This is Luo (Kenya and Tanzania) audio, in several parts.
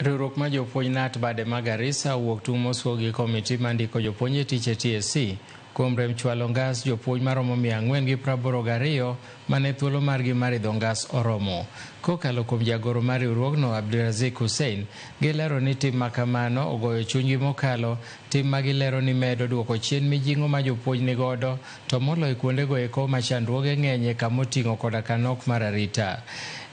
Riwruok mar jopuonj KNUT bade ma Garissa owuok tung' moswo gi komiti mandiko jopuonj e tich e TSC kuom rem chwalo ngas jopuonj maromo 482 mane thuolo margi mar idho ngas oromo. Kokalo kuom jagoro mar riwruogno Abdirazik Hussein, gilero ni tim makamano ogoyo chunygi mokalo, tim ma gilero ni medo duoko chien mijing'o ma jopuonj nigodo to moloyo kuondego eko ma chandruoge ng'enye kamoting'o koda ka nok mar arita.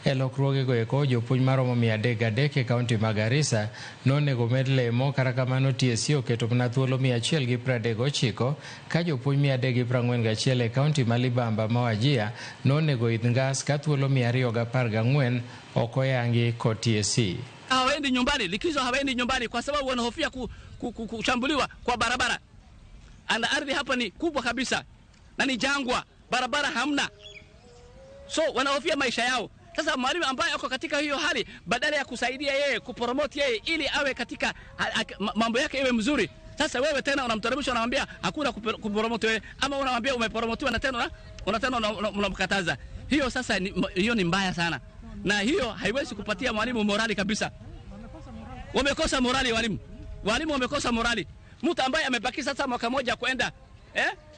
E lokruogego eko jopuonj maromo 303 e kaunti ma Garissa nonego med lemo, kata kamano TSC oketo mana thuolo 139 ka jopuonj 341 e kaunti ma Libamba ma Wajir nonego idh ngas ka thuolo 214 ok oyangi kod TSC. Hawaendi nyumbani, likizo hawaendi nyumbani kwa sababu wanahofia kushambuliwa kwa barabara. Ana ardhi hapa ni kubwa kabisa na ni jangwa, barabara hamna, so wanahofia maisha yao. Sasa mwalimu ambaye ako katika hiyo hali, badala ya kusaidia yeye, kupromote yeye ili awe katika mambo yake iwe mzuri, sasa wewe tena unamteremsha, unamwambia hakuna kupromote wewe, ama unamwambia umepromotiwa na tena unamkataza. Hiyo sasa hiyo ni mbaya sana, na hiyo haiwezi kupatia mwalimu morali kabisa. Wamekosa morali walimu, walimu wamekosa morali. Mtu ambaye amebaki sasa mwaka moja kwenda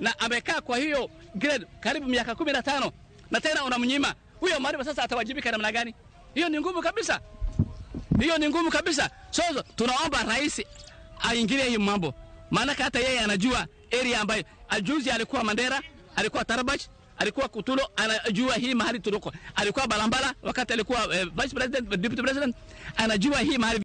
na amekaa kwa hiyo grade karibu miaka 15 na tena unamnyima huyo mwalimu, sasa atawajibika namna gani? Hiyo ni ngumu kabisa, hiyo ni ngumu kabisa. So tunaomba rais aingilie hiyo mambo, maana hata yeye anajua area ambayo ajuzi alikuwa Mandera, alikuwa Tarabach, alikuwa Kutulo, anajua hii mahali tuliko. Alikuwa Balambala wakati alikuwa vice president, deputy president, anajua hii mahali.